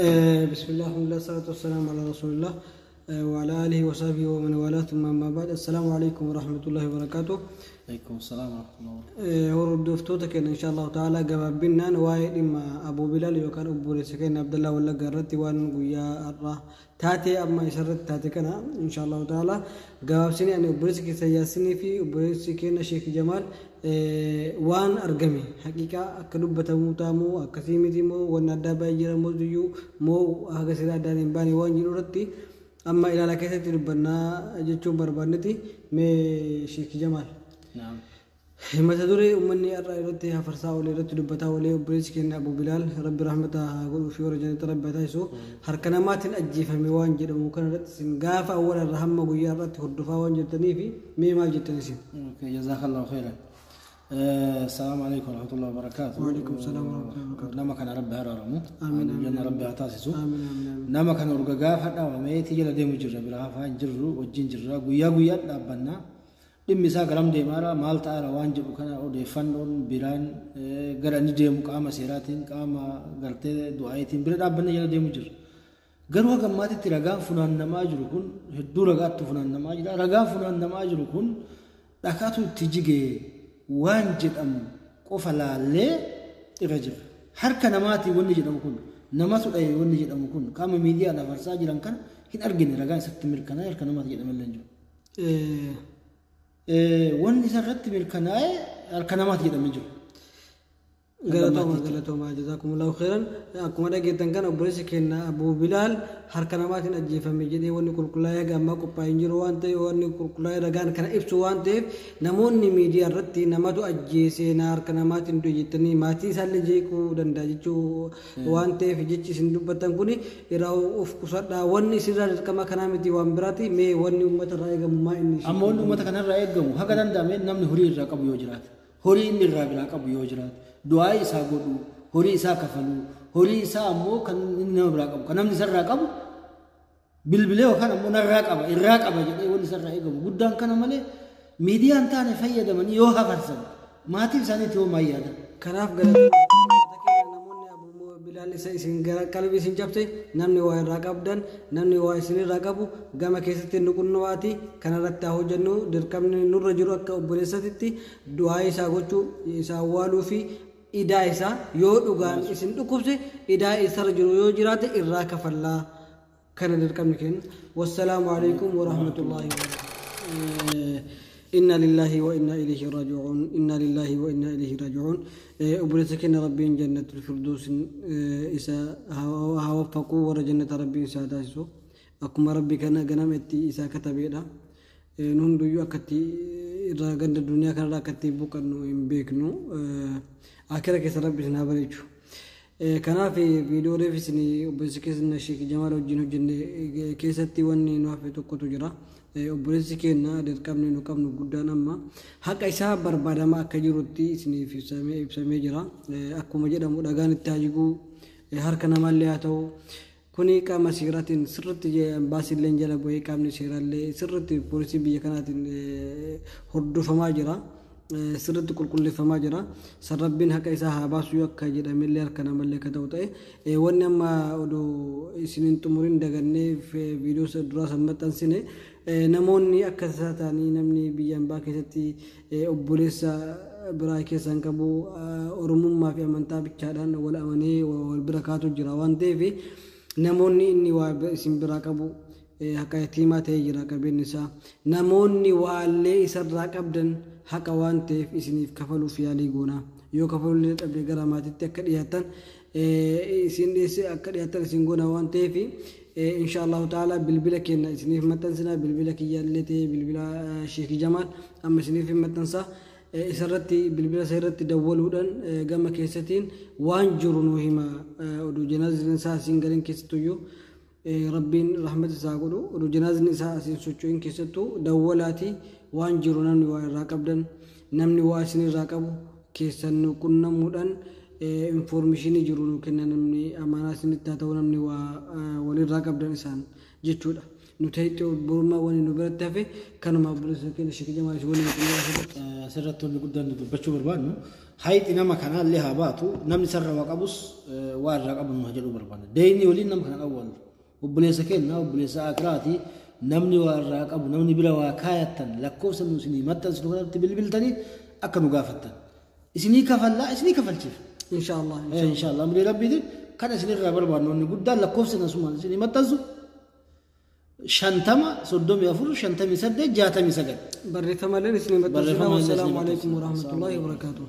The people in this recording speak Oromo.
Bismillah, alhamdulillah, salatu wassalamu ala rasulillah wa ala alihi wa sahbihi wa man walaa, thumma amma ba'd. Assalaamu alaikum wa rahmatullahi wa barakaatuh. Alaikum salaam wa rahmatullahi. Hordoftoota keenya, insha Allahu ta'ala gabaabbinaan waa'ee dhimma Abu Bilaal yookaan obboleessa keenya Abdallaa Wallaggaa irratti waan guyyaa har'aa taatee amma isarratti taate kana insha Allahu ta'ala gabaabsinee ani obboleessi keessa Yaasinii fi obboleessi keenya Sheek Jamaal waan argame haqiiqaa akka dubbatamuu taamoo akkasii miti moo wanni addaa baay'ee jira moo iyyuu moo haga silaa addaan hin baane waan jiru irratti amma ilaala keessatti dubbannaa jechuun barbaannetti. Mee Sheek Jamaal. Naam. Mata duree uummanni har'a irratti hafarsaa olee irratti dubbataa olee, obboleessi keenya Abu Bilaal Rabbi rahmata haa godhuu fi warra jannata Rabbi haa taasisu, harka namaatiin ajjeefame waan jedhamu kana irratti isin gaafa awwaala irraa hamma guyyaa irratti hordofaa waan jirtanii fi mee maal jettan isin? Okay, jazakallahu khairan. Assalamu alaikum warahmatullahi wabarakatuh. Waalaikum salaam warahmatullahi wabarakatuh. Nama kana Rabbi haraaramu. Amiin, amiin. Janna Rabbi haa taasisu. Amiin, amiin, amiin. Nama kana urga gaafa dhawameeti jala deemu jirra, biraa hafaa hin jirru, wajjin jirra, guyyaa guyyaan dhaabbannaa. Dhimmi isaa garam deemaara, maal ta'aara waan jedhu kana odeeffannoon biraan gara inni deemu qaama seeraatiin, qaama gartee du'aayitiin bira dhaabbannee jala deemu jirra. Garuu haga ammaatitti ragaan funaannamaa jiru kun hedduu, ragaattu funaannamaa jira. Ragaan funaannamaa jiru kun dhakaatu itti jigee waan jedhamu qofa laallee irra jira. Harka namaatiin wanni jedhamu kun, namatu dhaye wanni jedhamu kun, qaama miidiyaa dabarsaa jiran kana hin argine. Ragaan isatti mirkanaa'e harka namaati jedhame illee hin jiru. Wanni isarratti mirkanaa'e harka namaati jedhamee jiru. Galatooma, galatooma, jazaakumullahu khairan. Akkuma dhageettan kana obboleessi keenya Abu Bilaal harka namaatiin ajjeefame jedhee wanni qulqullaa'ee haga ammaa qophaa'ee hin jiru waan ta'eef, wanni qulqullaa'ee ragaan kana ibsu waan ta'eef, namoonni miidiyaa irratti namatu ajjeese na harka namaatiin du'e jettanii maatii isaallee jeequu danda'a jechuu waan ta'eef, jechi isin dubbattan kuni irraa of qusadhaa. Wanni isinirraa dirqama kanaa miti, waan biraati. Mee wanni uummata irraa eegamu maa inni? Amma wanni uummata kanarraa eegamu, haga danda'ame namni horii irraa qabu yoo jiraate, horii inni irraa biraa qabu yoo jiraate, du'aa isaa godhu, horii isaa kafaluu, horii isaa ammoo kan inni nama biraa qabu, kan namni isarraa qabu bilbilee yookaan ammoo narraa qaba, irraa qaba jedhee wanni isarraa eegamu guddaan kana malee, miidiyaan taane fayyadamanii yoo hafarsan maatiin isaaniitti yoo maal yaadan. Kanaaf galatooma keenya, namoonni Abu Bilaal isa isin gara qalbii isin cabse, namni waa irraa qabdan, namni waa isin irraa qabu gama keessatti nu qunnuwaati. Kanarratti haa hojjennu. Dirqamni nurra jiru akka obboleessatitti du'aa isaa gochuu, isaa awwaaluu fi idaa isaa yoo dhugaan isin dhukkubse, idaa isarra jiru yoo jiraate irraa kafallaa. Kana dirqamni keenya. Wassalaamu alaikum warahmatullaahi wabarakatuh. Inna lillahi wa inna ilayhi raaji'uun, inna lillahi wa inna ilayhi raaji'uun. Obboleessa keenya Rabbiin jannatul firdoosin isa haa waffaquu, warra jannata Rabbiin isaa taasisu. Akkuma Rabbi kana ganama itti isaa katabeedha. Nu hunduyyuu akkatti irraa ganda duniyaa kanarraa akkatti buqannu hin beeknu. Akira keessa Rabbi isin haa bareechu. Kanaaf viidiyoo reef isin obboleessi keenya Sheek Jamaal wajjin hojjenne keessatti wanni nu hafe tokkotu jira. Obboleessi keenya dirqamni nu qabnu guddaan amma haqa isaa barbaadamaa akka jirutti isiniif ibsamee jira. Akkuma jedhamu dhagaan itti haa jiguu, harka namaallee haa ta'u, kuni qaama seeraatiin sirriitti baasiillee jala bu'ee qaamni seeraallee sirriitti poolisii biyya kanaatiin hordofamaa jira. Sirriitti qulqulleeffamaa jira. Sarrabbiin haqa isaa haa baasu yoo akka jedhamellee harka namallee akka ta'u ta'e, wanni amma odoo isiniin xumurin dagannee viidiyoo duraa san maxxansine, namoonni akka isaa ta'anii namni biyya ambaa keessatti obboleessa biraa keessaan qabu, oromummaa fi amantaa bichaadhaan wal amanee wal bira kaatu jira waan ta'eef, namoonni inni waa isin biraa qabu, haqa yatiimaa ta'ee jira qabeenyi isaa, namoonni waallee isarraa qabdan haqa waan ta'eef isiniif kafaluuf yaalii goona. Yoo kafaluu dhabde gara maatiitti akka dhiyaatan isin dhiyeesse, akka dhiyaatan isin goona waan ta'eef, insha Allahu ta'ala bilbila keenya isiniif maxxansina. Bilbila kiyyaallee ta'e bilbila Sheek Jamaal amma isiniif maxxansa. Isarratti bilbila isa irratti dawwaluudhaan gama keessatiin waan jiru nu hima. Oduu janaazin isaa asiin galin keessattuyyuu, Rabbiin rahmata isaa godhu, oduu janaazni isaa asiin socho'in keessattuu dawwalaati waan jiru, namni waa irraa qabdan, namni waa isin irraa qabu keessan nu qunnamuudhaan information jiru nu kenna. Namni amaanaa isinitti haa ta'u, namni waa walirraa qabdan isaan jechuudha. Nu ta'e borummaa wani nu biratti hafe kanuma. Obboleessa keenya Sheek Jamaal waliin xumuraa. Asirratti wanni guddaan nu dubbachuu barbaadnu, Hayxi nama kanaallee haa baatu, namni sarara waa qabus waa irraa qabu nu jedhuu barbaada. Deeyni waliin nama kana awwaalu. Obboleessa keenya, obboleessa akiraati, namni waa irraa qabu, namni bira waa kaayattan, lakkoofsa nu isinii maxxansinu kanatti bilbiltanii akka nu gaafattan. Isinii kafallaa, isinii kafalchiif. Inshaallah. Inshaallah amrii rabbiitiin kan isinirraa barbaadnu inni guddaan lakkoofsa asumaan isinii maxxansu 50 34 58 69. Barreeffamalleen isinii maxxansina. Barreeffamallee isinii Wassalaamu alaikum maxxansina. warahmatullaahi wabarakaatuh.